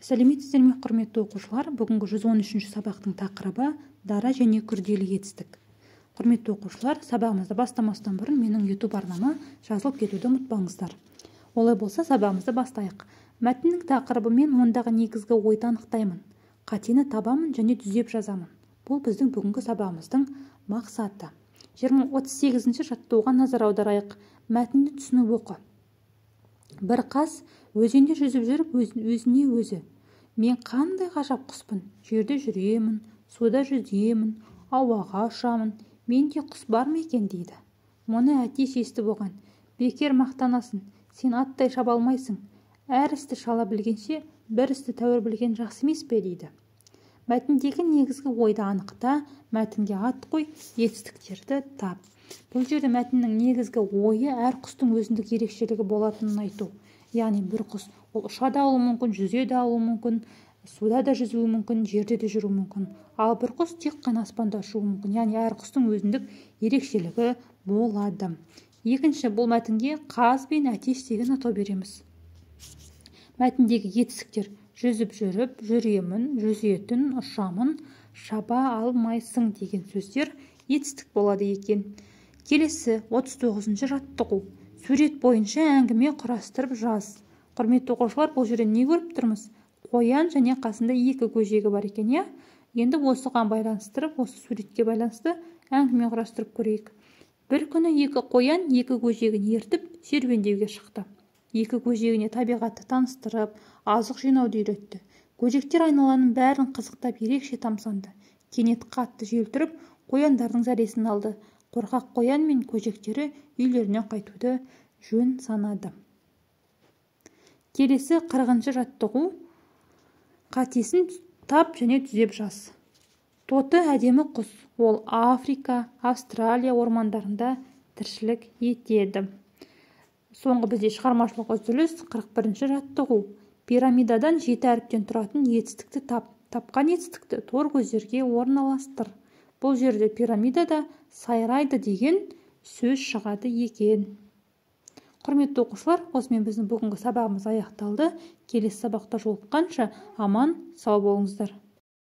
Сәлеметсіздер ме, құрметті оқушылар? Бүгінгі 113-ші сабақтың тақырыбы дара және күрделі етістік. Құрметті оқушылар, сабағымызды бастамастан бұрын менің YouTube арнама жазылып кетуді ұмытпаңыздар. Олай болса, сабағымызды бастайық. Мәтіннің тақырыбы мен ондағы негізгі ойды анықтаймын. Қатені табамын және түзеп жазамын. Бұл біздің бүгінгі сабағымыздың мақсаты. 38-ші жаттығуға назар аударайық. Мәтінді түсініп оқы. Бір қаз өзенде жүзіп жүріп өзіне өзі: мен қандай ғажап құспын, жерде жүремін, суда жүземін, ауаға ұшамын, менде құс бар ма екен дейді. Мұны әтеш естіп оған: бекер мақтанасың, сен аттай шаба алмайсың, әр істі шала білгенше, бір істі тәуір білген жақсы емес пе дейді. Мәтіндегі негізгі ойды анықта, мәтінге ат қой, етістіктерді тап. Бұл жерде мәтіннің негізгі ойы әр құстың өзіндік ерекшелігі болатынын айту. Яғни бір құс ол ұша да алуы мүмкін, жүзе де алуы мүмкін, суда да жүзуі мүмкін, жерде де жүруі мүмкін. Ал бір құс тек қана аспанда ұшуы мүмкін. Яғни әр құстың өзіндік ерекшелігі болады. Екінші, бұл мәтінге қаз бен әтеш деген атау береміз. Мәтіндегі етістіктер: жүзіп жүріп, жүремін, жүзетін, ұшамын, шаба алмайсың деген сөздер етістік болады екен. Келесі 39-шы жаттығу. Сурет бойынша әңгіме құрастырып жаз. Құрметті оқушылар, бұл жерде не көріп тұрмыз? Қоян және қасында екі көжегі бар екен, иә? Енді осыған байланыстырып, осы суретке байланысты әңгіме құрастырып көрейік. Бір күні екі қоян екі көжегін ертіп серуендеуге шықты. Екі көжегіне табиғатты таныстырып, азық жинауды үйретті. Көжектер айналаның бәрін қызықтап ерекше тамсанды. Кенет қатты жел тұрып, қояндардың зәресін алды. Қорқақ қоян мен көжектері үйлеріне қайтуды жөн санады. Келесі 40-шы жаттығу. Қатесін тап және түзеп жаз. Тоты әдемі құс. Ол Африка, Австралия ормандарында тіршілік етеді. Соңғы бізде шығармашылық үзіліс 41-ші жаттығу. Пирамидадан 7 әріптен тұратын етістікті тап. Тапқан етістікті тор көздерге орналастыр. Бұл жерде пирамидада сайрайды деген сөз шығады екен. Құрметті оқушылар, осымен біздің бүгінгі сабағымыз аяқталды. Келесі сабақта жолыққанша аман сау болыңыздар.